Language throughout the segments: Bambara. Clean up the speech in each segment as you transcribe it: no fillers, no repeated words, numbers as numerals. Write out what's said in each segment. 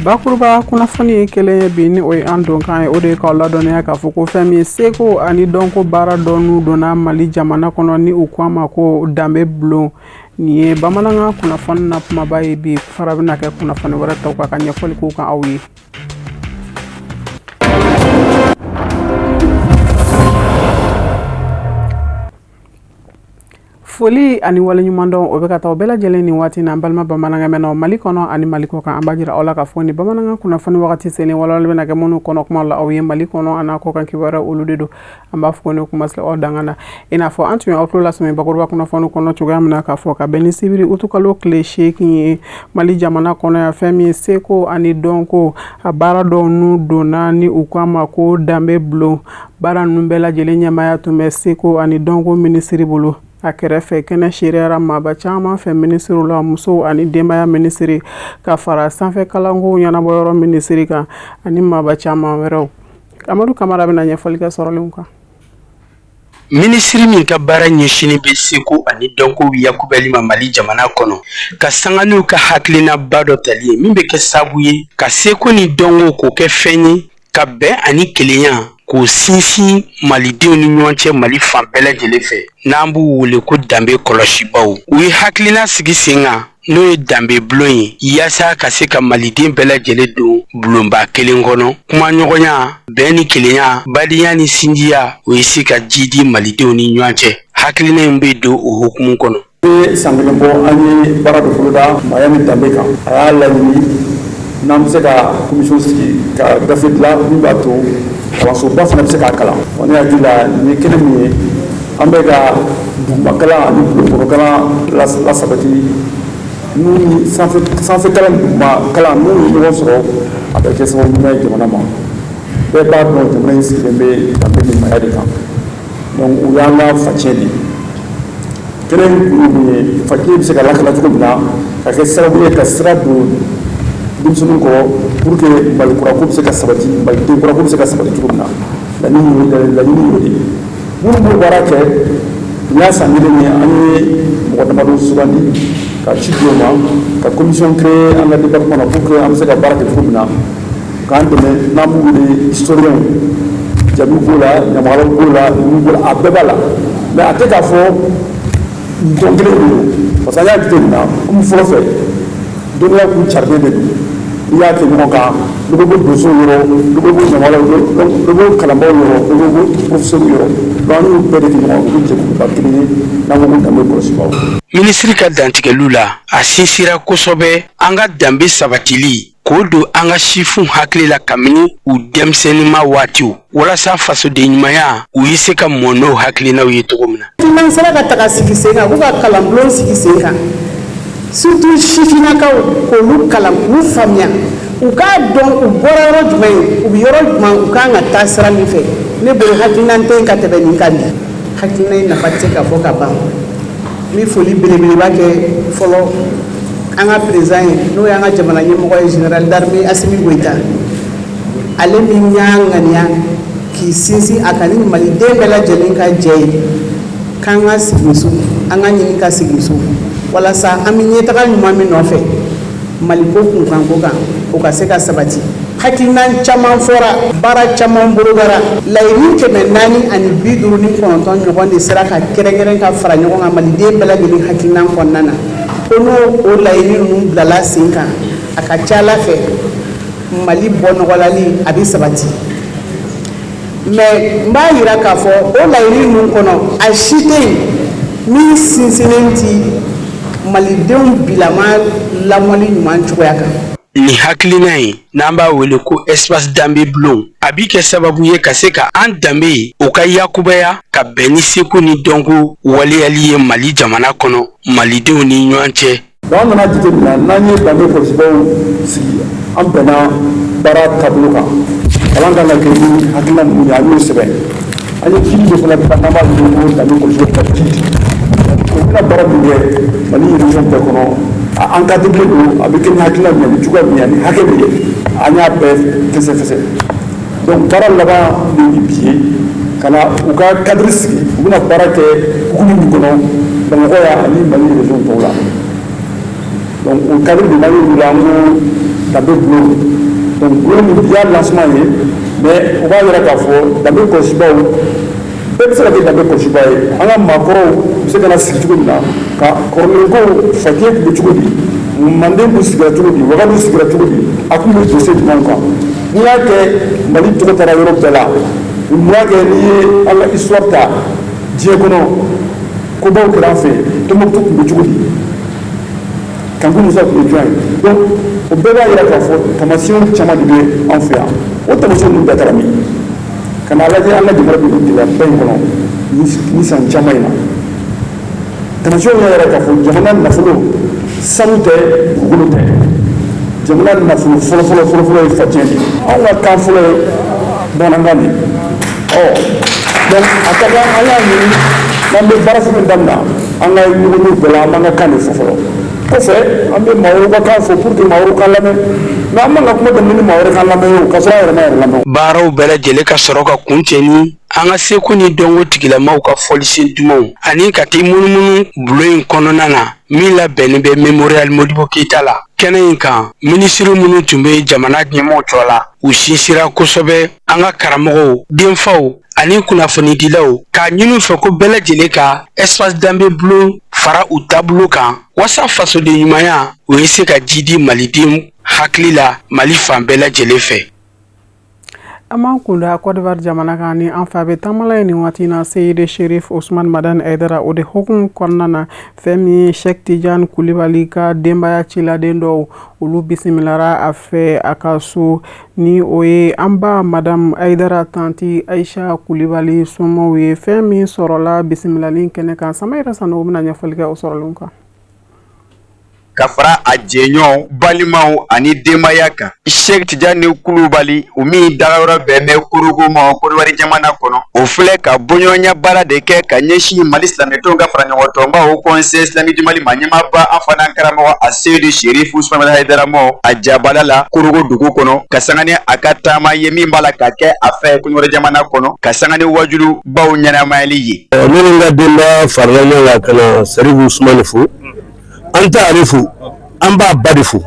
Bakuruba kunnafoni ye kelen ye bi, ni o ye an donkan ye, o de ye k'aw ladɔnniya k'a fɔ ko fɛn min ye seko ani dɔnko baara dɔ n'u donna Mali jamana kɔnɔ, ni u ko a ma ko danbe bulon. Nin ye bamanankan kunnafoni na kumaba ye bi. Fara bɛna kɛ kunnafoni wɛrɛ tɔw kan ka ɲɛfɔli k'u kan aw ye. Foli ani waleɲumandɔn o bɛ ka taa bɛɛ lajɛlen nin waati na, an balima bamanankan mɛnnaw Mali kɔnɔ ani Mali kɔ kan. An b'a jira aw la k'a fɔ ni bamanankan kunnafoni wagati selen, walawalali bɛna kɛ minnu kɔnɔ kuma la aw ye Mali kɔnɔ an'a kɔkan kibaruya, olu de don. An b'a fɔ ni kuma aw danga na, i n'a fɔ an tun y'aw tulo lasɔmi bakuruba kunnafoni kɔnɔ cogoya min na, k'a fɔ ka bɛn ni sibiri utukalo tile 8 ye Mali jamana kɔnɔ yan, fɛn min ye seko ani dɔnko a baara dɔw n'u donna, ni u ko a ma ko danbe bulon. Baara ninnu bɛɛ lajɛlen ɲɛmaaya tun bɛ seko ani dɔnko minisiri bolo. A kɛrɛfɛ kɛnɛ seereyara maaba caman fɛ, minisiriw la, musow ani denbaya minisiri, ka fara sanfɛ kalanko ɲɛnabɔyɔrɔ minisiri kan, ani maaba caman wɛrɛw. Amadu Kamara bɛna ɲɛfɔli kɛ sɔrɔlenw kan. Minisiri min ka baara ɲɛsinnen bɛ seko ani dɔnko yakubali ma Mali jamana kɔnɔ, ka sanga n'u ka hakilinaba dɔ tali ye min bɛ kɛ sababu ye ka seko ni dɔnko k'o kɛ fɛn ye ka bɛn ani kelenya k'o sinsin malidenw ni ɲɔgɔn cɛ Mali fan bɛɛ lajɛlen fɛ, n'an b'u wele ko danbe kɔlɔsibaw. U ye hakilina sigi sen kan, n'o ye danbe bulon ye, yaasa ka se ka maliden bɛɛ lajɛlen don bulonba kelen kɔnɔ. Kumaɲɔgɔnya, bɛn ni kelenya, badenya ni sinjiya, o ye se ka jiidi malidenw ni ɲɔgɔn cɛ. Hakilina in bɛ don o hukumu kɔnɔ. Bɛ san kelen bɔ, an ye baara dɔ boloda maaya ni danbe kan. A y'a laɲini n'an bɛ se ka commission sigi ka gafe dilan min b'a to kalansoba fana bɛ se k'a kalan. Ne hakili la, nin ye kɛnɛ min ye, an bɛ ka dugumakalan ani bulonkɔnɔkalan lasabati. N'u ni sanfɛ kalan ni duguma kalan, n'u ye ɲɔgɔn sɔrɔ, a bɛ kɛ sababu ɲuman ye jamana ma. Bɛɛ b'a dɔn, jamana in sigilen bɛ danbe ni maaya de kan. Donc o y'an ka facɛn de ye. Kɛnɛ in kun ye mun ye? Facɛn bɛ se ka lakana cogo min na, ka kɛ sababu ye ka sira don denmisɛnninw kɔrɔ pour que Mali kura ko bɛ se ka sabati, Maliden kura ko bɛ se ka sabati cogo min na. Laɲini y'o de ye. Minnu b'o baara kɛ, nin y'a san kelen ye, an ye mɔgɔ damadɔ sugandi ka ci di o ma ka commission créer an ka département na pour que an bɛ se ka baara kɛ cogo min na k'an dɛmɛ, n'an b'u wele historiens. Jabiw b'o la, ɲamakalaw b'o la, ninnu b'o la, a bɛɛ b'a la. Mais a tɛ k'a fɔ nin tɔn kelen de don, parce que an y'a jateminɛ, komi fɔlɔ fɛ dɔnniya kun carilen de don, n'i y'a kɛ ɲɔgɔn kan, dɔ bɛ bɔ donsow yɔrɔ, dɔ bɛ bɔ ɲamakalaw, dɔ bɛ bɔ kalanbaaw yɔrɔ, dɔ bɛ bɔ professeurs yɔrɔ. Donc an y'u bɛɛ de kɛ ɲɔgɔn kan, u bɛ jɛkuluba kelen ye n'an ko ko danbe kɔlɔsibaaw. Minisiri ka dantigɛliw la, a sinsira kosɛbɛ an ka danbe sabatili, k'o don an ka sifinw hakili la kabini u denmisɛnninma waatiw, walasa fasoden ɲumanya u ye se ka mɔ n'o hakilinaw ye cogo min na. N'an sera ka taga sigi sen kan k'u ka kalanbulon sigi sen kan, surtout sifinnakaw, k'olu kalan, k'u faamuya, u k'a dɔn u bɔra yɔrɔ jumɛn, u bɛ yɔrɔ jumɛn, u kan ka taa sira min fɛ, ne bolo hakilina tɛ yen ka tɛmɛ nin kan bi. Hakilina in nafa tɛ se ka fɔ ka ban. N bɛ foli belebeleba kɛ fɔlɔ an ka président ye, n'o y'an ka jamana ɲɛmɔgɔ ye, général d'armée Assimi Goïta, ale min y'a ŋaniya k'i sinsin a kan ni maliden bɛɛ lajɛlen ka jɛ ye k'an ka segin so, an ka ɲini ka segin so, walasa an bɛ ɲɛtaga ɲuman min nɔfɛ Maliko kunkanko kan, o ka se ka sabati. Hakilina caman fɔra, baara caman bolodara. Laɲini 459 ɲɔgɔn de sera ka kɛrɛnkɛrɛn ka fara ɲɔgɔn kan maliden bɛɛ lajɛlen hakilina kɔnɔna na, ko n'o o laɲini ninnu bilala sen kan, a ka ca Ala fɛ, Mali bɔ nɔgɔlali a bɛ sabati. Mais n b'a yira k'a fɔ o laɲini ninnu kɔnɔ, a si tɛ yen min sinsinnen ti malidenw bilama lamɔli ɲuman cogoya kan. Nin hakilina in, n'an b'a wele ko espace danbe bulon, a bi kɛ sababu ye ka se ka an danbe o ka yakubaya, ka bɛn ni seko ni dɔnko waleyali ye Mali jamana kɔnɔ, malidenw ni ɲɔgɔn cɛ. Donc an nana jateminɛ, n'an ye danbe kɔlɔsibaaw sigi, an bɛnna baara taabolo kan, kalan kan ka kɛ ni hakilina minnu ye, an y'o sɛbɛn. An ye guide dɔ fana dilan n'an b'a wele ko danbe kɔlɔsibaaw ka guide. O bɛna baara min kɛ Mali région bɛɛ kɔnɔ, a encadré don, a bɛ kɛ ni hakilina min ye, ni cogoya min ye, ani hakɛ min ye, an y'a bɛɛ fɛsɛfɛsɛ. Donc baara laban de ye bi ye, ka na u ka cadre sigi, u bɛna baara kɛ hukumu min kɔnɔ Bamakɔ yan ani Mali région tɔw la. Donc o cadre de n'an y'o wele, an ko Danbe bulon. Donc bulon min bi y'a lancement ye, mais o b'a yira k'a fɔ danbe kɔlɔsibaw bɛɛ bɛ se ka kɛ danbe kɔlɔsibaa ye. An ka maakɔrɔw bɛ se ka na sigi cogo min na ka kɔrɔlen ko fajɛ tun bɛ cogo di, manden tun sigira cogo di, wagadu sigira cogo di, a tun bɛ dossier jumɛn kan. N'i y'a kɛ Mali tɔgɔ taara yɔrɔ bɛɛ la, mun y'a kɛ? N'i ye an ka histoire ta diɲɛ kɔnɔ, kobaw kɛra an fɛ yen. Tombouctou tun bɛ cogo di? Kanku Musa tun bɛ jɔn ye? Donc o bɛɛ b'a jira k'a fɔ taamasiyɛnw caman de bɛ an fɛ yan. O taamasiyɛn ninnu bɛɛ taara min? Ka n'a lajɛ, an ka jamana bɛ nin gɛlɛyaba in kɔnɔ ni san caman in na. Taamasiyɛnw y'a jira k'a fɔ jamana nafolo, sanu tɛ, dugukolo tɛ, jamana nafolo fɔlɔfɔlɔ fɔlɔfɔlɔ ye facɛn de ye. Anw ka kan fɔlɔ ye bamanankan de ye. Ɔ donc a ka kan an y'a ɲini, n'an bɛ baara fɛn fɛn daminɛ an ka ɲɔgɔnyew bɛɛ la, an b'an ka kan de fɔ fɔlɔ. Kɔfɛ an bɛ maa wɛrɛw ka kan fɔ pour que maa wɛrɛw k'an lamɛn. Mais an man ka kuma daminɛ ni maa wɛrɛ k'an lamɛn ye o, k'a sɔrɔ an yɛrɛ ma yɛrɛ lamɛn. Baaraw bɛɛ lajɛlen ka sɔrɔ ka kuncɛ ni an ka seko ni dɔnko tigilamaw ka fɔlisen dumanw ani ka t'i munumunu bulon in kɔnɔna na min labɛnnen bɛ Mémorial Modibo Keyita la. Kɛnɛ in kan, minisiri minnu tun bɛ jamana ɲɛmɔgɔ tɔ la, u sinsira kosɛbɛ an ka karamɔgɔw, denfaw ani kunnafonidilaw, k'a ɲini fɛ ko bɛɛ lajɛlen ka espace danbe bulon fara u taabolo kan, walasa fasoden ɲumanya o ye se ka jidi maliden hakili la Mali fan bɛɛ lajɛlen fɛ. An b'an kunda Côte d'Ivoire jamana kan ni an fa bɛ taamala ye nin waati na, Seyidi Sherif Osman Madani Aidara. O de hukumu kɔnɔna na, fɛn min ye Sheikh Tidiane Kulibali ka denbaya ciladen dɔw, olu bisimilara a fɛ a ka so, ni o ye an ba Madame Aidara tanti Aisha Kulibali somɔgɔw ye. Fɛn min sɔrɔla bisimilali kɛnɛ kan, Samayira Sanogo bɛna ɲɛfɔli kɛ o sɔrɔlenw kan. Ka fara a jɛɲɔgɔn, balimaw ani denbaya kan, Sheikh Tijani Kulubali, o min dagayɔrɔ bɛn bɛ Korogo ma Kɔdiwari jamana kɔnɔ, o filɛ ka bɔɲɔgɔnya baara de kɛ ka ɲɛsin Mali silamɛtɔnw ka faraɲɔgɔntɔnba Haut Conseil islamique du Mali ma ɲɛmaaba, an fana karamɔgɔ a Seyidu Sherifu Usumani Hayidara ma a jabala la Korogo dugu kɔnɔ, ka sanga ni a ka taama ye min b'a la ka kɛ a fɛ Kɔdiwari jamana kɔnɔ, ka sanga ni wajulibaw ɲɛnamayali ye. Ne ni n ka denbaya farala ɲɔgɔn kan ka na Serifu Usumani fo. An t'ale fo, an b'a ba de fo.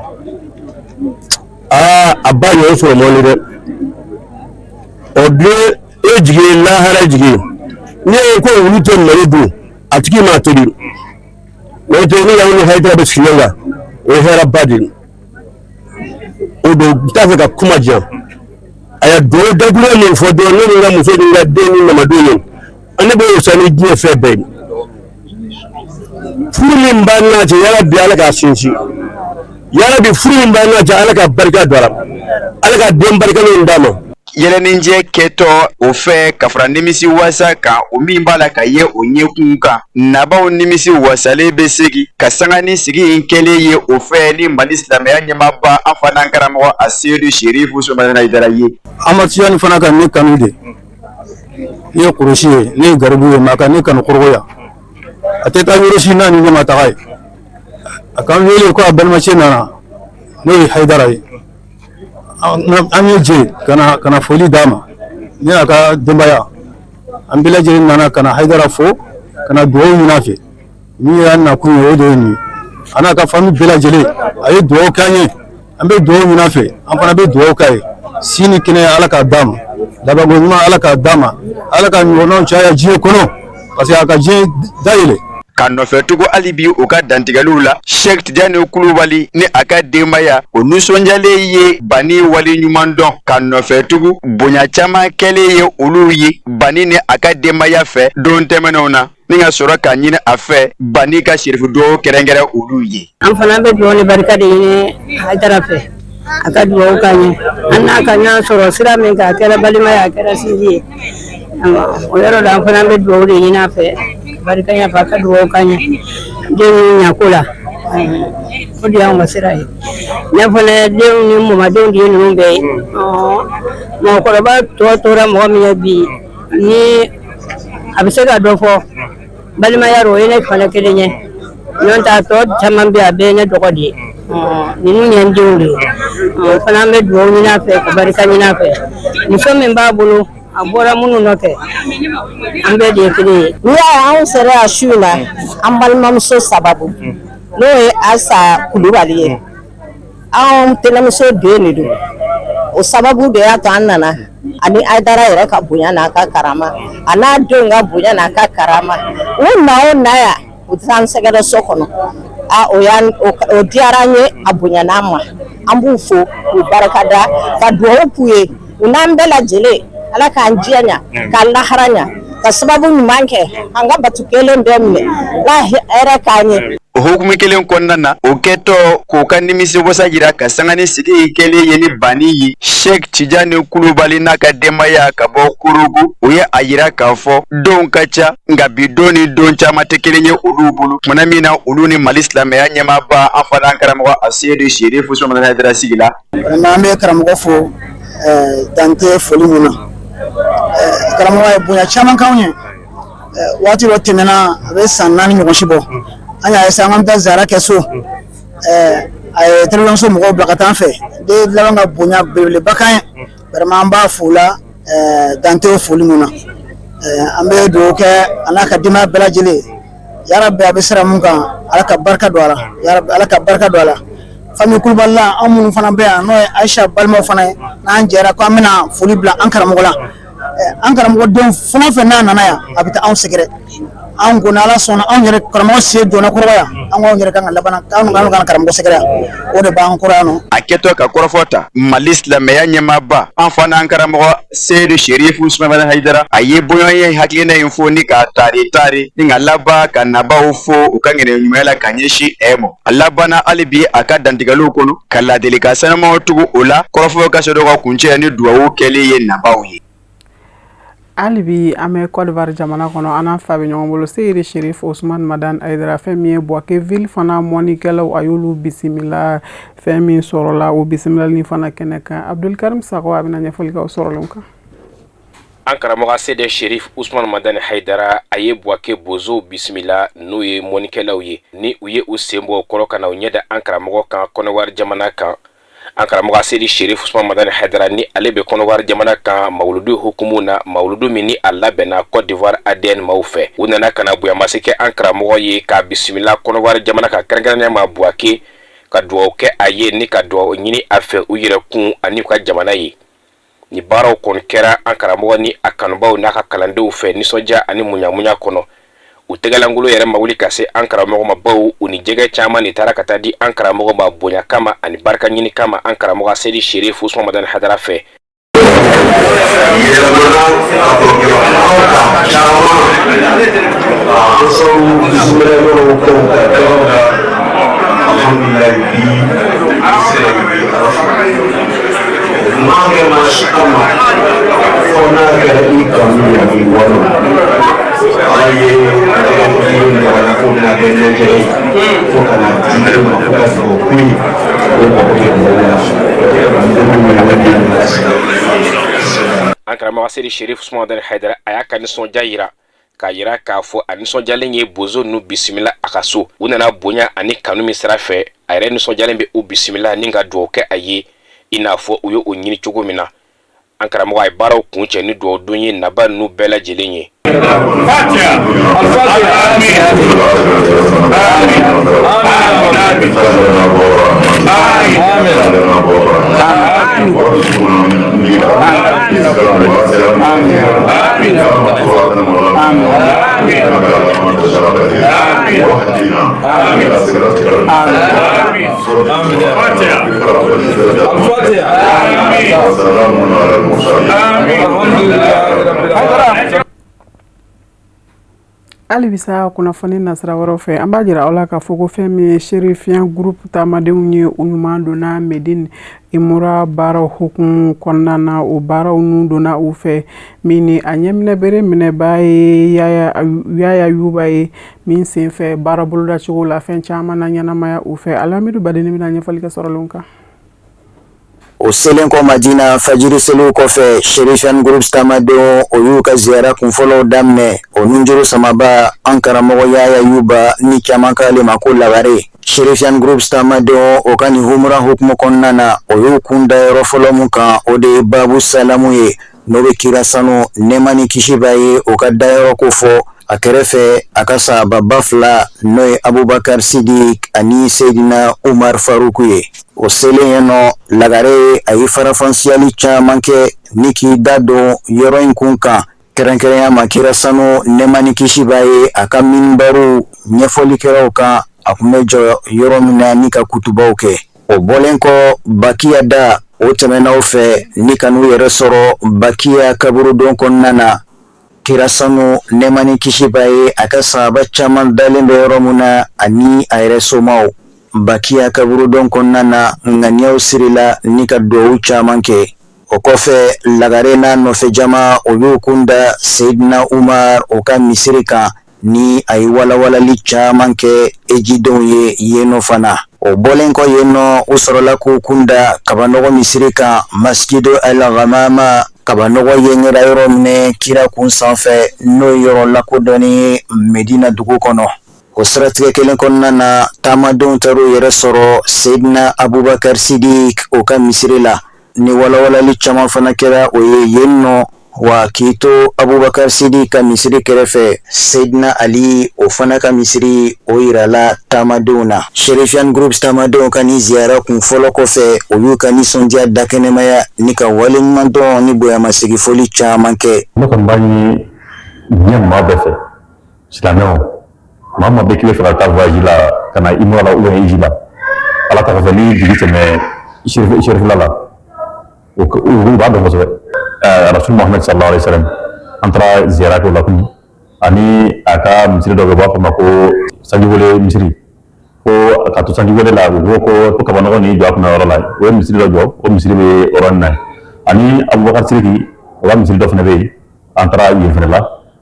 Aa, a ba ɲɔgɔn sɔrɔ man di dɛ. Ɔ bi e jigi ye lahara jigi ye. N'i ye ko wulu tɛ malo dun, a tigi m'a tobi. N'o tɛ, ne y'aw ni Hayidara bɛ sigi ɲɔgɔn kan, o ye hɛrɛba de ye. O don n t'a fɛ ka kuma jan. A ye dugawu dakuruɲɛ min fɔ dɔrɔn, ne ni n ka muso ni n ka den ni mamadenw ye, ne b'o san ni diɲɛ fɛn bɛɛ ye. Furu min b'an n'a cɛ, yarabi Ala k'a sinsin. Yarabi, furu min b'an n'a cɛ, Ala ka barika don a la, Ala ka den barikalenw d'a ma. Yɛlɛninjɛ kɛtɔ o fɛ ka fara nimisi wasa kan, o min b'a la ka ye o ɲɛkun kan, nabaw nimisi wasalen bɛ segin ka sanga ni sigi in kɛlen ye o fɛ ni Mali silamɛya ɲɛmaaba, an fana karamɔgɔ a Seyidu Sherifu Usumani Hayidara ye. Amadu Tijani fana ka ne kanu de. Ne ye kɔrɔsi ye, ne ye garibu ye, mais a ka ne kanu Korogo yan. A tɛ taa yɔrɔ si n'a ni ne ma taga ye. A k'an wele ko a balimacɛ nana, n'o ye Hayidara ye. An ye jɛ ka na foli d'a ma, ne n'a ka denbaya, an bɛɛ lajɛlen nana ka na Hayidara fo, ka na dugawu ɲini a fɛ. Min y'an nakun ye, o de ye nin ye. A n'a ka famille bɛɛ lajɛlen, a ye dugawu k'an ye, an bɛ dugawu ɲini a fɛ, an fana bɛ dugawu k'a ye. Si ni kɛnɛya, Ala k'a d'a ma. Labanko ɲuman, Ala k'a d'a ma. Ala ka ɲɔgɔnnaw caya diɲɛ kɔnɔ, parce que a ka diɲɛ dayɛlɛ. Ka nɔfɛ tugu hali bi u ka dantigɛliw la, Sheikh Tijani Kulubali ni a ka denbaya, o nisɔndiyalen ye Bani wale ɲuman dɔn, ka nɔfɛ tugu bonya caman kɛlen ye olu ye Bani ni a ka denbaya fɛ don tɛmɛnenw na, ni ka sɔrɔ k'a ɲini a fɛ Bani ka sirifu dugawu kɛrɛnkɛrɛn olu ye. An fana bɛ dugawu ni barika de ɲini Hayidara fɛ, a ka dugawu k'an ye. An n'a ka ɲɔgɔn sɔrɔ sira min kan, a kɛra balima ye, a kɛra sinji ye, o yɔrɔ la an fana bɛ dugawu de ɲini a fɛ, barika ɲɛ fɛ, a ka dugawu k'an ye denw ɲako la. O de y'anw ka sira ye. Ne fana denw ni mɔmadenw de ye ninnu bɛɛ ye. Mɔgɔkɔrɔba tɔ tora mɔgɔ min ye bi, ni a bɛ se ka dɔ fɔ balimaya rɔ, o ye ne fana kelen ye. N'o tɛ, a tɔ caman bɛ yen, a bɛɛ ye ne dɔgɔ de ye. Ninnu ye n denw de ye. O fana bɛ dugawu ɲini a fɛ, ka barika ɲini a fɛ. Muso min b'a bolo, a bɔra minnu nɔfɛ, an bɛɛ de ye kelen ye. N'i y'a ye anw sera yan su in na, an balimamuso sababu, n'o ye Asa Kulubali ye. Anw tɛnɛmuso den de don, o sababu de y'a to an nana, ani Hayidara yɛrɛ ka bonya n'a ka karama, a n'a denw ka bonya n'a ka karama. U na o na yan, u t'an sɛgɛrɛ so kɔnɔ. A o y'an o diyara an ye, a bonyana an ma. An b'u fo k'u barikada, ka dugawu k'u ye, u n'an bɛɛ lajɛlen. Ala k'an diɲɛ ɲa, k'an lahara ɲa, ka sababu ɲuman kɛ an ka batu kelen bɛɛ minɛ, ala hɛrɛ k'an ye. O hukumu kelen kɔnɔna na, o kɛtɔ k'o ka nimisiwasa jira ka sanga ni sigi kɛlen ye ni banni ye, Sheikh Tijani Kulubali n'a ka denbaya ka bɔ Korogo, o ye a jira k'a fɔ donw ka ca, nka bi don ni don caman tɛ kelen ye olu bolo, tuma min na olu ni Mali silamɛya ɲɛmaaba, an fa n'an karamɔgɔ Aseyidu Serifu Usumani Hayidara sigi la. An bɛ karamɔgɔ fo dan tɛ foli min na. Karamɔgɔ ye bonya caman k'anw ye. Waati dɔ tɛmɛna, a bɛ san 4 ɲɔgɔn si bɔ, an y'a essayer an bɛ taa ziyara kɛ so. A ye télévision so mɔgɔw bila ka taa an fɛ de laban ka bonya belebeleba k'an ye. Vraiment, an b'a fo la dan tɛ foli min na. An bɛ dugawu kɛ a n'a ka denbaya bɛɛ lajɛlen. Yarabi, a bɛ sira mun kan, Ala ka barika don a la. Yarabi, Ala ka barika don a la. Famille Kulubali la, anw minnu fana bɛ yan, n'o ye Ayisa balimaw fana ye, n'an jɛra ko an bɛna foli bila an karamɔgɔ la, an karamɔgɔ den fɛn o fɛn n'a nana yan, a bɛ taa anw sɛgɛrɛ. Anw ko n'Ala sɔnna, anw yɛrɛ karamɔgɔ sen donna kɔrɔ yan, an k'anw yɛrɛ kan ka laban, anw kan ka karamɔgɔ sɛgɛrɛ yan, o de b'an kɔrɔ yan nɔ. A kɛtɔ ka kɔrɔfɔ ta Mali silamɛya ɲɛmaaba, an fa n'an karamɔgɔ Seyidu Serifu Usumani Hayidara, a ye bɔɲɔgɔnya hakilina in fo ni k'a taari taari, ni ka laban ka nabaw fo u ka ŋaniya ɲumanya la ka ɲɛsin ɛ ma. A labanna hali bi a ka dantigɛliw kɔnɔ ka ladilikan sanumanw tugu o la, kɔrɔfɔ ka sɔrɔ ka kuncɛ ni dugawu kɛlen ye nabaw ye. Hali bi an bɛ Côte d'Ivoire jamana kɔnɔ, an n'a fa bɛ ɲɔgɔn bolo, Seyidi Sherif Osman Madan Hayidara. Fɛn min ye Bouaké ville fana mɔnikɛlaw, a y'olu bisimila. Fɛn min sɔrɔla o bisimilali fana kɛnɛ kan, Abdulkarim Sakɔ a bɛna ɲɛfɔli kɛ o sɔrɔlenw kan. An karamɔgɔ Seyidi Sherif Usman Madani Hayidara, a ye Bouaké bozow bisimila, n'o ye mɔnikɛlaw ye, ni u ye u sen bɔ kɔrɔ ka na u ɲɛ da an karamɔgɔ kan Kɔnɔwari jamana kan. An karamɔgɔ Seyidi Sherif Usman Madani Hayidara, ni ale bɛ Kɔnɔwari jamana kan mawuludu hukumu na, mawuludu min ni a labɛnna Côte d'Ivoire ADN maaw fɛ, u nana ka na bonyamasegin kɛ an karamɔgɔ ye, k'a bisimila Kɔnɔwari jamana kan, kɛrɛnkɛrɛnnenya ma Bouaké, ka dugawu kɛ a ye ni ka dugawu ɲini a fɛ u yɛrɛ kun ani u ka jamana ye. Ni baaraw kɔni kɛra an karamɔgɔ ni a kanubaw n'a ka kalandenw fɛ nisɔndiya ani munyamunya kɔnɔ. U tɛgɛlankolon yɛrɛ ma wuli ka se an karamɔgɔ ma, bawo u ni jɛgɛ caman de taara ka taa di an karamɔgɔ ma bonya kama ani barika ɲini kama an karamɔgɔ Seyidi Sherif Usman Madani Hayidara fɛ. An karamɔgɔ Seyidi Sherif Usman Madani Hayidara, a y'a ka nisɔndiya yira k'a yira k'a fɔ a nisɔndiyalen ye bozo ninnu bisimila a ka so. U nana bonya ani kanu min sira fɛ, a yɛrɛ nisɔndiyalen bɛ u bisimila ni ka dugawu kɛ a ye i n'a fɔ u ye o ɲini cogo min na. An karamɔgɔ a ye baaraw kuncɛ ni dugawu don ye naba ninnu bɛɛ lajɛlen ye. Halibisa kunnafoni nasira wɛrɛw fɛ, an b'a jira aw la k'a fɔ ko fɛn min ye Chérifien Groupe taamadenw ye, u ɲuman donna Medine Imura baaraw hukumu kɔnɔna na. O baaraw nun donna u fɛ min ni a ɲɛminɛ bere minɛbaa ye Yaya Yuba ye, min senfɛ baara bolodacogo la fɛn caman na ɲɛnamaya u fɛ. Alamidu Baden bɛna ɲɛfɔli kɛ sɔrɔlenw kan. O selen kɔ Madina fajiri seliw kɔfɛ, Chérifien Groupe taamadenw o y'u ka ziyara kunfɔlɔw daminɛ. O nunjuru samaba, an karamɔgɔ Yaya Yuba, ni caman k'ale ma ko Lagare. Chérifien Groupe taamadenw o ka nin humura hukumu kɔnɔna na, o y'u kun da yɔrɔ fɔlɔ mun kan, o de ye Babu Salamu ye, n'o bɛ kira sanu, nɛɛma ni kisi b'a ye, o ka dayɔrɔ ko fɔ. A kɛrɛfɛ a ka sahababa fila n'o ye Abubakar Sidik ani Seyidina Umar Faruku ye. O selen yen nɔ, Lagare a ye farafansiyali caman kɛ ni k'i da don yɔrɔ in kun kan, kɛrɛnkɛrɛnya ma kira sanu nɛɛma ni kisi b'a ye a ka minbaru ɲɛfɔli kɛra o kan, a tun bɛ jɔ yɔrɔ min na ni ka kutubaw kɛ. O bɔlen kɔ Bakiya da, o tɛmɛna o fɛ ni ka n'u yɛrɛ sɔrɔ Bakiya kaburudon kɔnɔna na. Kira sanu nɛɛma ni kisi b'a ye a ka sahaba caman dalen bɛ yɔrɔ min na ani a yɛrɛ somaw Bakiya kaburudon kɔnɔna na, ŋaniyaw sirila ni ka dugawu caman kɛ. O kɔfɛ Lagare n'a nɔfɛ jama o y'u kun da Seyidina Umar o ka misiri kan ni a ye walawalali caman kɛ hejidenw ye yen nɔ fana. O bɔlen kɔ yen nɔ, u sɔrɔla k'u kun da kabanɔgɔ misiri kan Masjidu al-Ghamama kabanɔgɔ yengera yɔrɔ min kira kun sanfɛ n'o ye yɔrɔ lakodɔnnen ye Medina dugu kɔnɔ. O siratigɛ kelen kɔnɔna na, taamadenw taar'u yɛrɛ sɔrɔ Seyidina Abubakar Sidik o ka misiri la. Ni walawalali caman fana kɛra o ye yen nɔ wa k'i to Abubakar Sidik ka misiri kɛrɛfɛ Seyidina Ali o fana ka misiri o yirala taamadenw na. Chérifiane Groups taamadenw ka nin ziyara kun fɔlɔ kɔfɛ u y'u ka nisɔndiya dakɛnɛmaya ni ka waleɲumandɔn ni bonyamasegin foli caman kɛ. Ne kɔni b'a ɲini diɲɛ maa bɛɛ fɛ silamɛw maa maa bɛ k'i bɛ fɛ ka taa voyage la ka na umra la ou bien hiji la ala ta kɔfɛ n'i jigi tɛmɛ serifila la u b'a dɔn kosɛbɛ rasul muhammed sallallahu alaihi wasallam an taara ziyara kɛ o la kunun ani a ka misiri dɔ bɛ u b'a fɔ ma ko sanjiwele misiri ko ka to sanjiwele la u ko ko kabanɔgɔ nin jɔ a kunna yɔrɔ la u ye misiri dɔ jɔ o misiri bɛ yɔrɔ in na ani abubakar siriki o ka misiri dɔ fana bɛ yen an taara yen fana la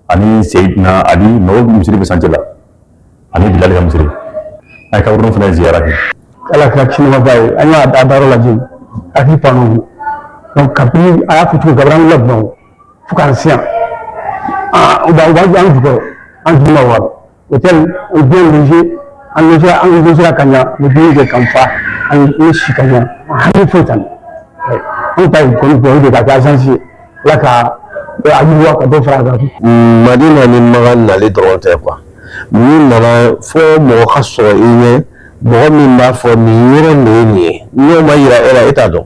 ani seyidina ali mɔgɔ misiri bɛ sance la ani bilali ka misiri an ye kaburudon fana ziyara kɛ ala kɛra cinɛmaba ye an y'a a dayɔrɔ lajɛ hakili panna donc kabini a y'a fɔ cogo kabini an wulila bamakɔ fo k'an se yan u b'a an jukɔrɔ an duguma wa hôtel on bien logé an logé an logé ka ɲa an bɛ dumuni kɛ k'an fa an ye si ka ɲa hami foyi t'an na anw ta ye kɔni dugawu de ka kɛ agence ye ala ka a yiriwa ka dɔ fara a kan. Madina ni Makan nali dɔrɔn tɛ quoi n'i nana fo mɔgɔ ka sɔrɔ i ɲɛ mɔgɔ min b'a fɔ nin yɔrɔ nin de ye nin ye n'o ma yira e la e t'a dɔn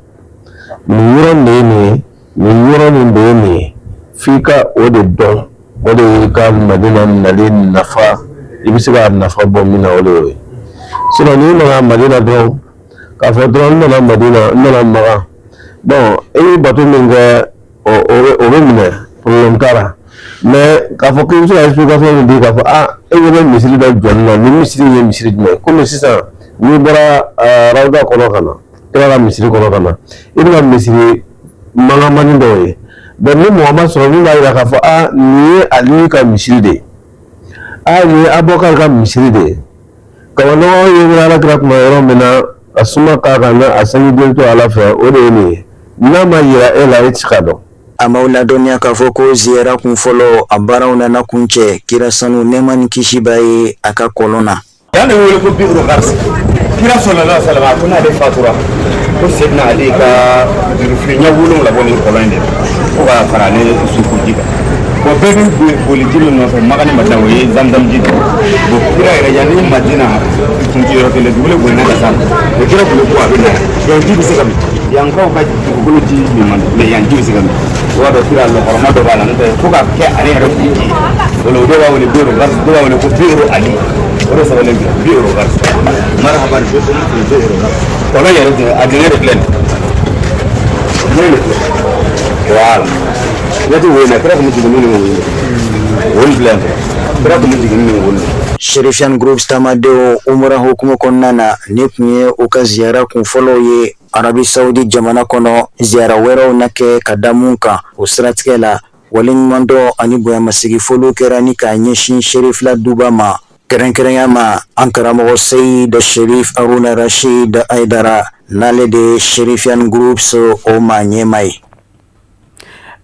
nin yɔrɔ nin de ye nin ye nin yɔrɔ nin de ye nin ye f'i ka o de dɔn o de y'i ka Madina nali nafa i bɛ se ka nafa bɔ min na o de y'o ye sinon n'i nana Madina dɔrɔn k'a fɔ dɔrɔn n nana Madina n nana Makan bon e bɛ bato min kɛ o bɛ minɛ problème t'a la mais k'a fɔ k'i bɛ se ka explication min di k'a fɔ aa e ɲɛ bɛ misiri dɔ jɔli la nin misiri in ye misiri jumɛn ye komi sisan n'i bɔra rawda kɔnɔ ka na kira ka misiri kɔnɔ ka na i bɛna misiri mankanmani dɔw ye bon ni mɔgɔ ma sɔrɔ min b'a jira k'a fɔ aa nin ye Ali ka misiri de ye aa nin ye Abubakar ka misiri de ye kabanɔgɔ ye ala kira kuma yɔrɔ min na a suma k'a kan na a sanji den to ala fɛ o de ye nin ye n'a ma yira e la e tɛ se k'a dɔn. An b'aw ladɔnniya k'a fɔ ko ziyara kun fɔlɔ a baaraw nana kuncɛ kira sanu nɛɛma ni kisi b'a ye a ka kɔlɔn na. Yan de wele ko bi'ru garsi kira sallallahu alaihi wasallam a ko n'ale fatura ko Seydina Ali ka jurufilen ɲɛ 7 bɔ nin kɔlɔn in de la ko ka fara ale suko ji kan bon bɛɛ bɛ boli ji min nɔfɛ Makan ni Madina o ye zamzam ji de bon kira yɛrɛ yanni Madina tun tɛ yɔrɔ kelen dugukolo bonyana ka s'a ma o kira tun bɛ ko a bɛ na yan donc ji bɛ se ka min yankaw ka dugukolo ji min man di mais yan ji bɛ se ka min o b'a dɔn kira lɔkɔrɔma dɔ b'a la n'o tɛ fo ka kɛ ale yɛrɛ kun ji ye o la o dɔw b'a wele bi'ru garsi dɔw b'a wele ko bi'ru Ali o de sɛbɛnlen filɛ bi'ru garsi marhaban bikum fi bi'ru garsi kɔlɔn yɛrɛ dingɛ a dingɛ de filɛ nin ye dingɛ de filɛ voilà ne tɛ wo in na kira tun bɛ jigin ni wo in wo in filɛ nin kira tun bɛ jigin ni wo in Chérifiane Groups taamadenw umura hukumu kɔnɔna na nin tun ye u ka ziyara kun fɔlɔw ye Arabi Saudi jamana kɔnɔ ziyara wɛrɛw na kɛ ka da mun kan o siratigɛ la waleɲumandɔn ani bonyamasegin foliw kɛra ni k'a ɲɛsin Cherifla duba ma kɛrɛnkɛrɛnya ma an karamɔgɔ Seyid Cherif Haruna Rachid Haidara n'ale de ye Chérifiane Groups o maa ɲɛmaa ye.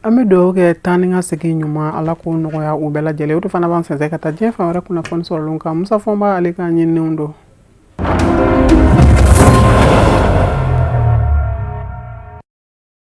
An bɛ dugawu kɛ taa ni ka segin ɲuman Ala k'o nɔgɔya u bɛɛ lajɛlen o de fana b'an sɛnsɛn ka taa diɲɛ fan wɛrɛ kunnafoni sɔrɔlenw kan Musa Fɔnba ale ka ɲininiw don.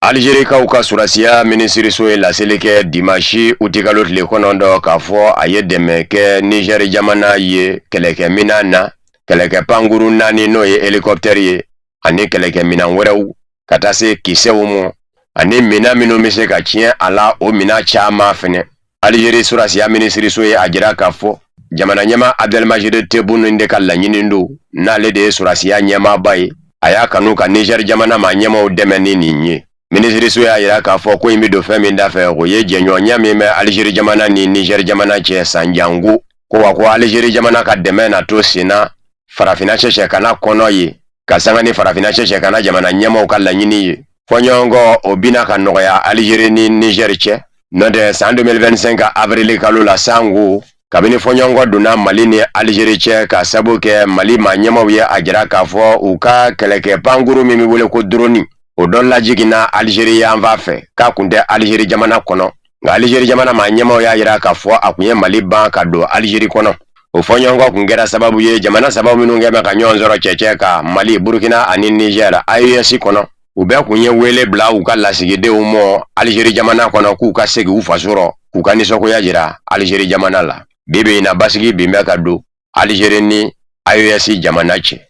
Alizerikaw ka sɔrɔdasiya minisiriso ye laseli kɛ dimansi utikalo tile 9 k'a fɔ a ye dɛmɛ kɛ Nizɛri jamana ye kɛlɛkɛminɛn na, kɛlɛkɛ pankurun 4 n'o ye helikɔptɛri ye ani kɛlɛkɛminɛn wɛrɛw ka taa se kisɛw ma ani minɛn minnu bɛ se ka tiɲɛ a la, o minɛn caman fɛnɛ. Alizeri sɔrɔdasiya minisiriso ye a jira k'a fɔ jamana ɲɛmaa Abdelmajid Tebboune de ka laɲini don, n'ale de ye sɔrɔdasiya ɲɛmaaba ye, a y'a kanu ka Niger jamana maa ɲɛmaaw dɛmɛ ni nin ye. Minisiriso y'a jira k'a fɔ ko in bɛ don fɛn min da fɛ, o ye jɛɲɔgɔnya min bɛ Alizeri jamana ni Niger jamana cɛ san jango ko wa ko Alizeri jamana ka dɛmɛ na to senna farafinna cɛcɛkana kɔnɔ ye, ka sanga ni farafinna cɛcɛkana jamana ɲɛmaaw ka laɲini ye. Fɔɲɔgɔnkɔ o bina ka nɔgɔya Alizeri ni Niger cɛ. N'o tɛ san 2025 avril kalo la sango kabini fɔɲɔgɔnkɔ donna Mali ni Alizeri cɛ ka sabu kɛ Mali maa ɲɛmaaw ye a jira k'a fɔ u ka kɛlɛkɛ pankuru min bɛ wele ko drone o dɔ lajiginna Alizeri yanfan fɛ k'a kun tɛ Alizeri jamana kɔnɔ, nka Alizeri jamana maa ɲɛmaaw y'a jira k'a fɔ a kun ye Mali ban ka don Alizeri kɔnɔ. O fɔɲɔgɔnkɔ kun kɛra sababu ye jamana saba minnu kɛ bɛ ka ɲɔgɔn sɔrɔ cɛcɛ kan, Mali, Burukina ani Niger, AES kɔnɔ, u bɛɛ kun ye wele bila u ka lasigidenw mɔ Alizeri jamana kɔnɔ k'u ka segin u faso rɔ, k'u ka nisɔngoya jira Alizeri jamana la. Bi bi in na, basigi bin bɛ ka don Alizeri ni AES jamana cɛ.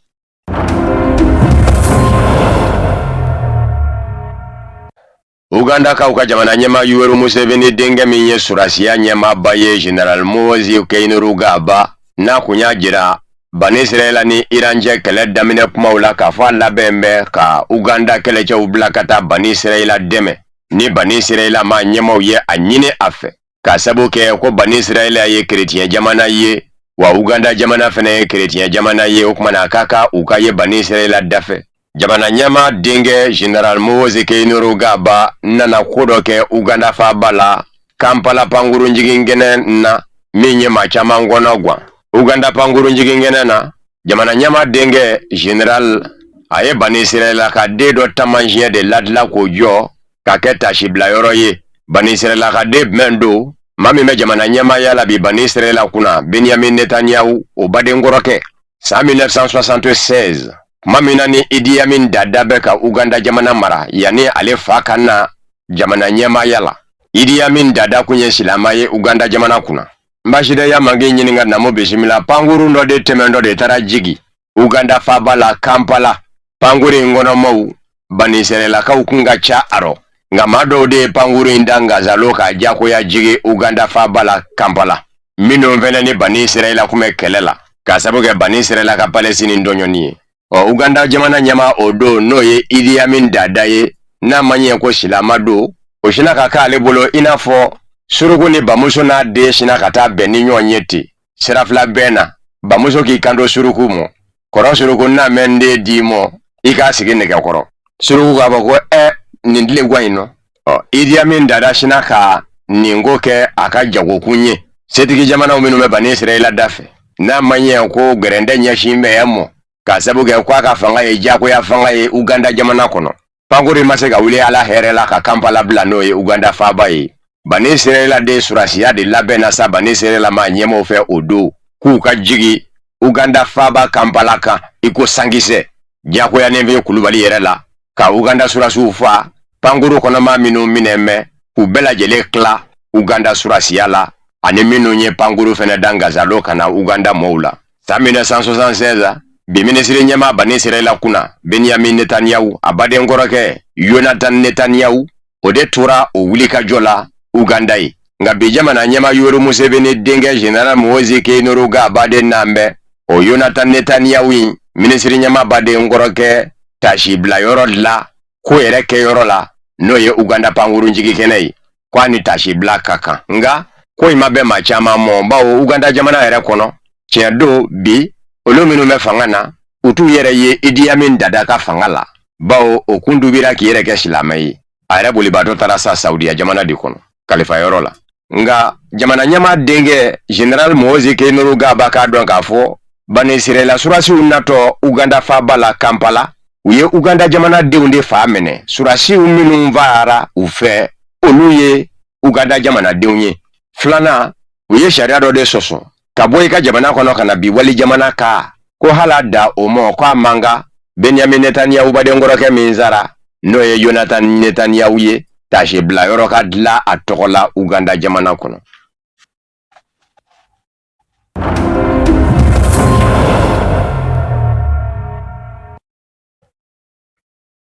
Ugandakaw ka jamana ɲɛmaa Yoweri Museveni denkɛ min ye sɔrɔdasiya ɲɛmaaba ye, General Muhoozi Kainerugaba, n'a kun y'a jira Bani Israɛla ni Iran cɛ kɛlɛ daminɛ kumaw la k'a fɔ a labɛn bɛ ka Uganda kɛlɛcɛw bila ka taa Bani Israɛla dɛmɛ ni Bani Israɛla maa ɲɛmaaw ye a ɲini a fɛ, k'a sabu kɛ ko Bani Israɛla ye kerecɛn jamana ye, wa Uganda jamana fɛnɛ ye kerecɛn jamana ye. O tuma na a ka kan u ka ye Bani Israɛla dafɛ. Jamana ɲɛmaa denkɛ General Muhoozi Kainerugaba nana ko dɔ kɛ Uganda faaba la, Kampala pankurunjiginkɛnɛ na, min ye maa caman kɔnɔ gan. Uganda pankurunjiginkɛnɛ na, jamana ɲɛmaa denkɛ General a ye Bani Israɛla ka den dɔ taamasiyɛn de ladilan k'o jɔ ka kɛ taasibilayɔrɔ ye. Bani Israɛla ka den jumɛn don? Maa min bɛ jamana ɲɛmaaya la bi Bani Israɛla kunna, Benyamin Netanyahu, o baden kɔrɔkɛ. San 1976, tuma min na ni Idi Amin Dada bɛ ka Uganda jamana mara yanni ale fa ka na jamana ɲɛmaaya la, Idi Amin Dada kun ye silama ye Uganda jamana kunna. N baasi tɛ ya man k'i ɲininka Namu bisimila. Pankurun dɔ de tɛmɛntɔ de taara jigin Uganda faaba la Kampala. Pankurun in kɔnɔmaw Bani Israɛlakaw kun ka ca a rɔ, nka maa dɔw de ye pankurun in da ngasalo k'a diyagoya jigin Uganda faaba la Kampala, minnu fɛnɛ ni Bani Israɛla kun bɛ kɛlɛ la k'a sabu kɛ Bani Israɛla ka Palestine tɔɲɔni ye. Ɔ, Uganda jamana ɲɛmaa o don, n'o ye Idi Amin Dada ye, n'a ma ɲɛ ko silama don, o sina ka k'ale bolo i n'a fɔ suruku ni bamuso n'a den sina ka taa bɛn ni ɲɔgɔn ye ten sira fila bɛn na. Bamuso k'i kanto suruku mɔ, kɔrɔ suruku, n'a mɛn n den d'i mɔ, i k'a sigi nɛgɛkɔrɔ. Suruku k'a fɔ ko ɛ, nin tile gan in nɔ. Ɔ, Idi Amin Dada sina ka nin ko kɛ a ka jagokun ye. Setigi jamanaw minnu bɛ Bani Israɛla da fɛ, n'a ma ɲɛ ko gɛrɛntɛ ɲɛsin bɛ mɔ k'a sabu kɛ ko a ka fanga ye diyagoya fanga ye Uganda jamana kɔnɔ, pankuru ma se ka wuli Ala hɛrɛ la ka Kampala bila, n'o ye Uganda faaba ye. Bani Israɛla de surasiya de labɛnna sa Bani Israɛla maa ɲɛmaaw fɛ o don k'u ka jigin Uganda faaba Kampala kan i ko sankisɛ, diyagoya ni kulubali yɛrɛ la ka Uganda surasiw fa, pankuru kɔnɔmaa minnu minɛ mɛn k'u bɛɛ lajɛlen tila Uganda surasiya la, ani minnu ye pankuru fɛnɛ da ngasalo ka na Uganda mɔɔw la. San 1976, bi minisiri ɲɛmaa Bani Israɛla kunna Benyamin Netanyahu, a baden kɔrɔkɛ Yonatan Netanyahu, o de tora o wulikajɔ la Uganda ye. Nka bi jamana ɲɛmaa Yoweri Museveni denkɛ General Muhoozi Kainerugaba de n'an bɛ o Yonatan Netanyahu in minisiri ɲɛmaa baden kɔrɔkɛ taasibilayɔrɔ la ko yɛrɛ kɛyɔrɔ la, n'o ye Uganda pankurunjigikɛnɛ ye, ko a ni taasibila ka kan. Nka ko in ma bɛn maa caman mɔ, bawo Uganda jamana yɛrɛ kɔnɔ, tiɲɛ don, bi olu minnu bɛ fanga na, u t'u yɛrɛ ye Idi Amin Dada ka fanga la, bawo o kun dubira k'i yɛrɛ kɛ silamɛ ye. A yɛrɛ bolibaatɔ taara sa Saudiya jamana de kɔnɔ kalifayɔrɔ la. Nka jamana ɲɛmaa denkɛ General Muhoozi Kainerugaba k'a dɔn k'a fɔ Bani Israɛla surasiw natɔ Uganda faaba la Kampala, u ye Uganda jamanadenw de fa minɛ. Surasiw minnu faara u fɛ, olu ye Uganda jamanadenw ye. Filanan, u ye sariya dɔ de sɔsɔ ka bɔ i ka jamana kɔnɔ ka na bi wali jamana kan, ko hala da o mɔ ko a man kan. Benyamin Netanyahu baden kɔrɔkɛ min sara n'o ye Yonatan Netanyahu ye, taasibilayɔrɔ ka dilan a tɔgɔ la Uganda jamana kɔnɔ.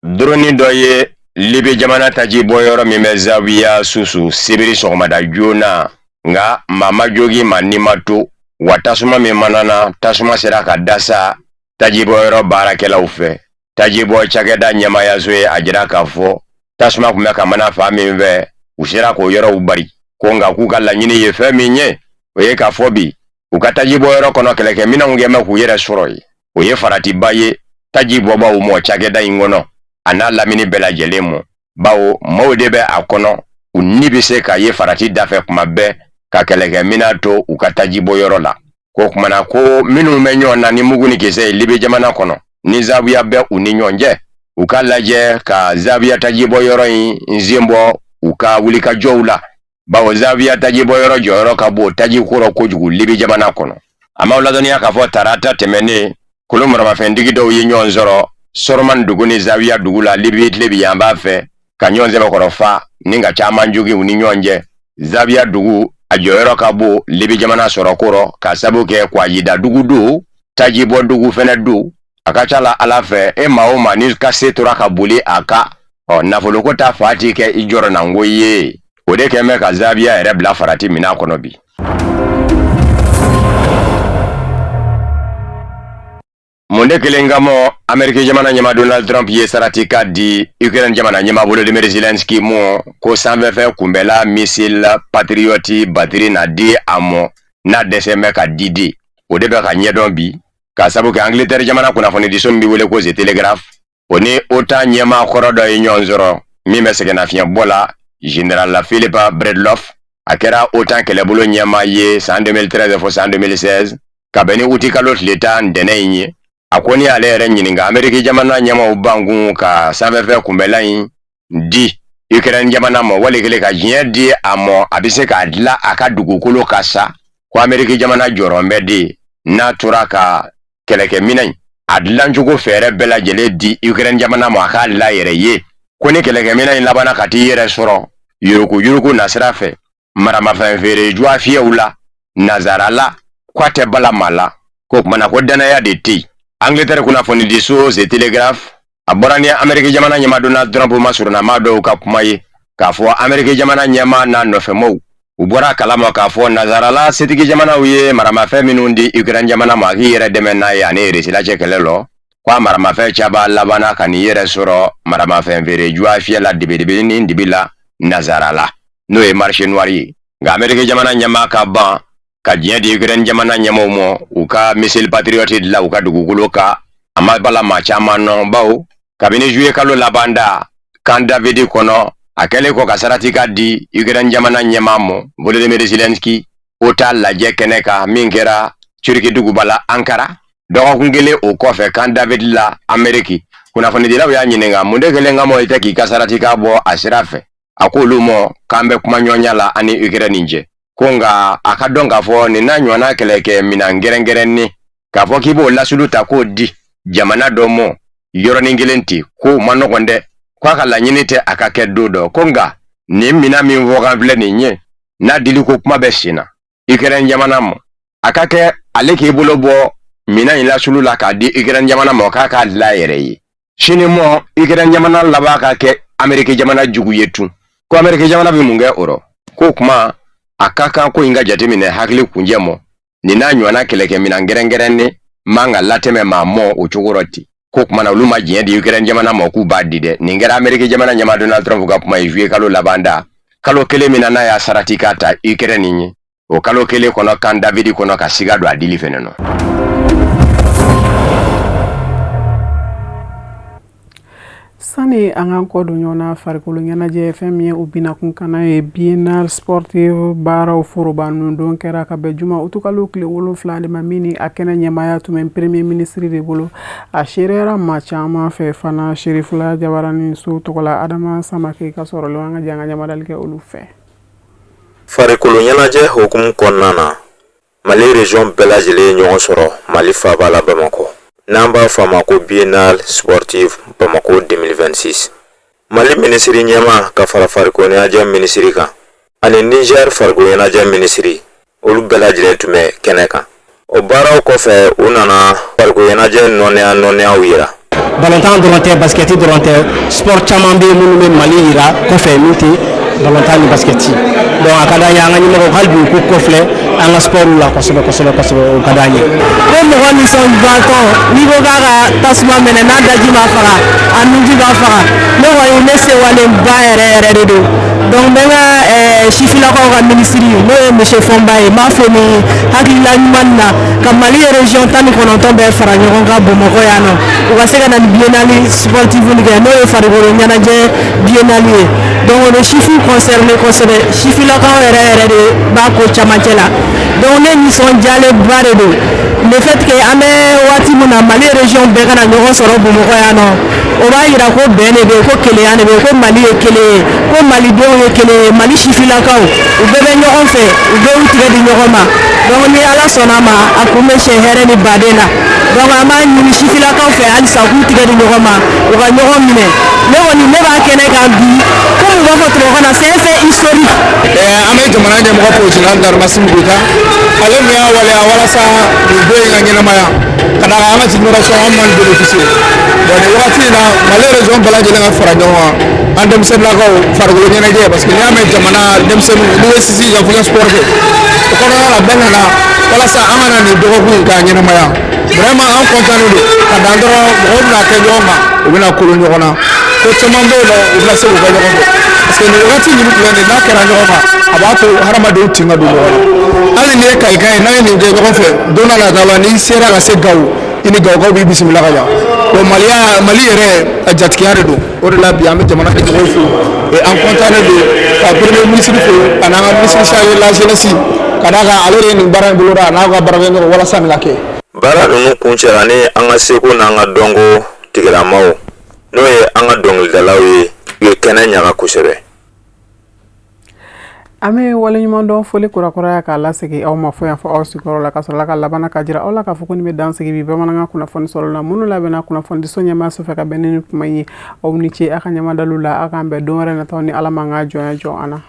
Drone dɔ ye Libi jamana taji bɔyɔrɔ min bɛ Zawiya susu sibiri sɔgɔmada joona, nka maa ma jogin, maa ni ma to, wa tasuma min manana, tasuma sera ka dasa tajibɔyɔrɔ baarakɛlaw fɛ. Tajibɔ cakɛda ɲɛmaayaso ye a jira k'a fɔ tasuma tun bɛ ka mana fan min fɛ, u sera k'o yɔrɔw bari, ko nka k'u ka laɲini ye fɛn min ye, o ye k'a fɔ bi u ka tajibɔyɔrɔ kɔnɔ kɛlɛkɛminɛnw kɛ bɛ k'u yɛrɛ sɔrɔ yen. O ye faratiba ye taji bɔbaw mɔ cakɛda in kɔnɔ a n'a lamini bɛɛ lajɛlen mɔ, bawo maaw de bɛ a kɔnɔ, u ni bɛ se ka ye farati dafɛ kuma bɛɛ ka kɛlɛkɛminɛn to u ka tajibɔyɔrɔ la. Ko kuma na ko minnu bɛ ɲɔgɔn na ni mugu ni kisɛ ye Libi jamana kɔnɔ, ni Zawiya bɛ u ni ɲɔgɔn cɛ, u ka lajɛ ka Zawiya tajibɔyɔrɔ in sen bɔ u ka wulikajɔw la, bawo Zawiya tajibɔyɔrɔ jɔyɔrɔ ka bon tajiko rɔ kojugu Libi jamana kɔnɔ. An b'aw ladɔnniya k'a fɔ tarata tɛmɛnen, kulu maramafɛntigi dɔw ye ɲɔgɔn sɔrɔ Sɔrɔman dugu ni Zawiya dugu la Libi tilebin yanfan fɛ, ka ɲɔgɔn sɛbɛkɔrɔ fa ni ka caman jogin u ni ɲɔgɔn cɛ. Zawiya dugu a jɔyɔrɔ ka bon Libi jamana sɔrɔko rɔ, k'a sabu kɛ kwajida dugu don, tajibɔ dugu fɛnɛ don. A ka ca la Ala fɛ, e maa o maa n'i ka se tora ka boli a kan, ɔ nafoloko ta fan ti kɛ i jɔrɔnanko ye. O de kɛn bɛ ka Zawiya yɛrɛ bila farati minɛn kɔnɔ bi. Mun de kelen kama Ameriki jamana ɲɛmaa Donald Trump ye saratika di Ukraine jamana ɲɛmaa Volodymyr Zelensky mɔ ko sanfɛfɛn kunbɛla missile Patriot batiri na di a mɔ n'a dɛsɛ bɛ ka di di. O de bɛ ka ɲɛdɔn bi, k'a sabu kɛ Angleterre jamana kunnafonidiso min bɛ wele ko The Telegraph, o ni OTAN ɲɛmaa kɔrɔ dɔ ye ɲɔgɔn sɔrɔ min bɛ sɛgɛnnafiɲɛbɔ la, Général Philip Breedlove. A kɛra OTAN kɛlɛbolo ɲɛmaa ye san 2013 fo san 2016, ka bɛn ni uti kalo tile 10 ntɛnɛn in ye. A ko n'i y'ale yɛrɛ ɲininka, Ameriki jamana ɲɛmaaw bankun ka sanfɛfɛn kunbɛlan in di Ukraine jamana ma, wali kelen ka diɲɛ di a ma, a bɛ se k'a dilan a ka dugukolo kan sa, ko Ameriki jamana jɔrɔ bɛ de n'a tora ka kɛlɛkɛminɛn in a dilancogo fɛɛrɛ bɛɛ lajɛlen di Ukraine jamana ma a k'a dilan yɛrɛ ye, ko ni kɛlɛkɛminɛn in labanna ka t'i yɛrɛ sɔrɔ yuruguyurugu nasira fɛ maramafɛn feere juwafiyɛw la nazara la, k'a tɛ bala maa la, k'o kumana ko dannaya de tɛ yen. Angleterre kunnafonidiso The Telegraph a bɔra ni Ameriki jamana ɲɛmaa Donald Trump masurunnamaa dɔw ka kuma ye k'a fɔ Ameriki jamana ɲɛmaa n'a nɔfɛmɔw u bɔra a kalama k'a fɔ nazarala setigi jamanaw ye maramafɛn minnu di Ukraine jamana ma k'i yɛrɛ dɛmɛ n'a ye ani Russie cɛ kɛlɛ lɔ, ko a maramafɛn caman labanna ka n'i yɛrɛ sɔrɔ maramafɛn feere juwafiyɛ la dibidibi ni dibi la nazarala, n'o ye marché noir ye. Nka Ameriki jamana ɲɛmaa ka ban ka diɲɛ di Ukraine jamana ɲɛmaaw ma u ka missile Patriot dilan u ka dugukolo kan, a ma bala maa caman nɔ, bawo kabini juillet kalo laban da Camp David kɔnɔ, a kɛlen kɔ ka saratika di Ukraine jamana ɲɛmaa ma Volodymyr Zelensky OTAN lajɛ kɛnɛ kan min kɛra Turki duguba la Ankara, dɔgɔkun kelen o kɔfɛ Camp David la Ameriki, kunnafonidilaw y'a ɲininka mun de kelen kama i tɛ k'i ka saratika bɔ a sira fɛ. A ko olu ma k'an bɛ kuma ɲɔgɔnya la an ni Ukraine cɛ, ko nka a ka dɔn k'a fɔ nin n'a ɲɔgɔnna kɛlɛkɛ minɛn kɛrɛnkɛrɛnnen k'a fɔ k'i b'o lasulu ta k'o di jamana dɔ ma yɔrɔnin kelen ten, k'o man nɔgɔn dɛ, k'a ka laɲini tɛ a ka kɛ don dɔ, ko nka nin minɛn min fɔkan filɛ nin ye, n'a diliko kuma bɛ sen na Ukraine jamana ma, a ka kɛ ale k'i bolo bɔ minɛn in lasulu la k'a di Ukraine jamana ma k'a k'a dilan yɛrɛ ye. Sini mɔ Ukraine jamana laban ka kɛ Ameriki jamana jugu ye tun, ko Ameriki jamana bɛ mun kɛ o rɔ? K'o kuma a ka kan ko in ka jateminɛ hakili kunjɛ mɔ, nin n'a ɲɔgɔnna kɛlɛkɛminɛn kɛrɛnkɛrɛnnen man ka latɛmɛ maa mɔ o cogo rɔ ten. K'o kuma na olu ma diɲɛ di Ukraine jamana ma k'u b'a di dɛ. Nin kɛra Ameriki jamana ɲɛmaa Donald Trump ka kuma ye juillet kalo laban da, kalo kelen min na n'a y'a saratika ta Ukraine ye, o kalo kelen kɔnɔ Camp David kɔnɔ ka siga don a dili fɛnɛ nɔ. Sani an k'an kɔ don ɲɔgɔn na farikolo ɲɛnajɛ, fɛn min ye o binakun kana ye, biennale sportive baaraw foroba nundon kɛra ka bɛn juma utukalo tile 7 de ma, min ni a kɛnɛ ɲɛmaaya tun bɛ premier ministre de bolo. A seereyara maa caman fɛ fana. Serifula Jabaranin so tɔgɔ la Adama Samake ka sɔrɔ an ka jɛ an ka ɲamadali kɛ olu fɛ. Farikolo ɲɛnajɛ hukumu kɔnɔna na, Mali région bɛɛ lajɛlen ye ɲɔgɔn sɔrɔ Mali faaba la Bamakɔ, n'an b'a fɔ a ma ko Biennale sportive Bamako 2026. Mali minisiri ɲɛmaa ka fara farikolo ɲɛnajɛ minisiri kan ani Niger farikolo ɲɛnajɛ minisiri, olu bɛɛ lajɛlen tun bɛ kɛnɛ kan. O baaraw kɔfɛ, u nana farikolo ɲɛnajɛ nɔnɛya nɔnɛyaw yira. Balontan dɔrɔn tɛ, basikɛti dɔrɔn tɛ, sport caman bɛ yen minnu bɛ Mali yira kɔfɛ min tɛ balontan ni basikɛti. Donc a ka d'an ye an ka ɲɛmɔgɔw hali bi u k'u kɔfilɛ an ka sport la kosɛbɛ kosɛbɛ kosɛbɛ, o ka d'an ye. Ko mɔgɔ nisɔndiyabatɔ, n'i ko k'a ka tasuma mɛnɛ, n'a daji b'a faga, a nunji b'a faga. Ne kɔni, ne sewalenba yɛrɛ yɛrɛ de don. Donc n bɛ n ka sifilakaw ka minisiri, n'o ye monsieur Fɔnba ye, n b'a fo ni hakilila ɲuman na ka Mali région 19 bɛɛ fara ɲɔgɔn kan Bamakɔ yan nɔ, u ka se ka na ni biennale sportive kɛ, n'o ye farikolo ɲɛnajɛ biennale ye. Donc o bɛ sifinw concerné kosɛbɛ, sifilakaw yɛrɛ yɛrɛ de b'a ko camancɛ la. Donc ne nisɔndiyalenba de don, le fait que an bɛ waati min na, Mali région bɛɛ ka na ɲɔgɔn sɔrɔ Bamakɔ yan nɔ, o b'a yira ko bɛn de bɛ yen, ko kelenya de bɛ yen, ko Mali ye kelen ye, ko malidenw ye kelen ye, Mali sifilakaw, u bɛɛ bɛ ɲɔgɔn fɛ, u bɛɛ y'u tigɛ di ɲɔgɔn ma. Donc ni Ala sɔnna a ma, a kun bɛ sɛ hɛrɛ ni baden na. Donc an b'a ɲini sifilakaw fɛ halisa u k'u tigɛ di ɲɔgɔn ma, u ka ɲɔgɔn minɛ. Ne kɔni, ne b'a kɛnɛ kan bi, komi u b'a fɔ tubabukan na, c'est un fait historique. An bɛ jamana ɲɛmɔgɔ fo, général d'armée Assimi Goïta, ale min y'a waleya walasa nin don in ka ɲɛnamaya, ka d'a kan an ka génération an man bénéficier. Bon, nin wagati in na, Mali région bɛɛ lajɛlen ka fara ɲɔgɔn kan, an denmisɛnninnakaw, farikolo ɲɛnajɛ, parce que n'i y'a mɛn jamana denmisɛnninw, n'i bɛ sinsin ka fɔ i ka sport kɛ, o kɔnɔna la bɛɛ nana walasa an ka na nin dɔgɔkun in k'a ɲɛnamaya. Vraiment, an content don ka dan dɔrɔn, mɔgɔw bɛna kɛ ɲɔgɔn kan, u bɛna kolo ɲɔgɔn na, ko caman bɛ yen nɔ, u bɛna se k'u kɛ ɲɔgɔn fɛ, parce que nin wagati ninnu filɛ nin, n'a kɛra ɲɔgɔn kan, a b'a to hadamadenw tin ka don ɲɔgɔn na. Hali n'i ye kayika ye, n'a ye nin kɛ ɲɔgɔn fɛ, don n'a nataw la, n'i sera ka se Gawo, i ni Gawokaw b'i bisimila ka ɲa. Bon, maliya, Mali yɛrɛ a jatigiya de don. O de la bi an bɛ jamana ɲɛmɔgɔw fo et an content don ka premier ministre fo ani an ka ministre chargé de la jeunesse, ka d'a kan ale de ye nin baara in boloda, a n'a ka baarakɛɲɔgɔn, walasa nin ka kɛ. Baara ninnu kuncɛra ni an ka seko n'an ka dɔnko tigilamaw, n'o ye an ka dɔnkilidalaw ye, u ye kɛnɛ ɲaga kosɛbɛ. An bɛ waleɲumandɔn foli kurakuraya k'a lasegin aw ma fo yan fɔ aw sigiyɔrɔ la, ka sɔrɔ ka laban ka jira aw la k'a fɔ ko nin bɛ dan sigi bi bamanankan kunnafoni sɔrɔ la, minnu labɛnna kunnafonidiso ɲɛmaaso fɛ ka bɛn ni kuma ye. Aw ni ce aw ka ɲɛmadalu la. Aw k'an bɛn don wɛrɛ nataw, ni Ala m'an ka jɔnya jɔ an na.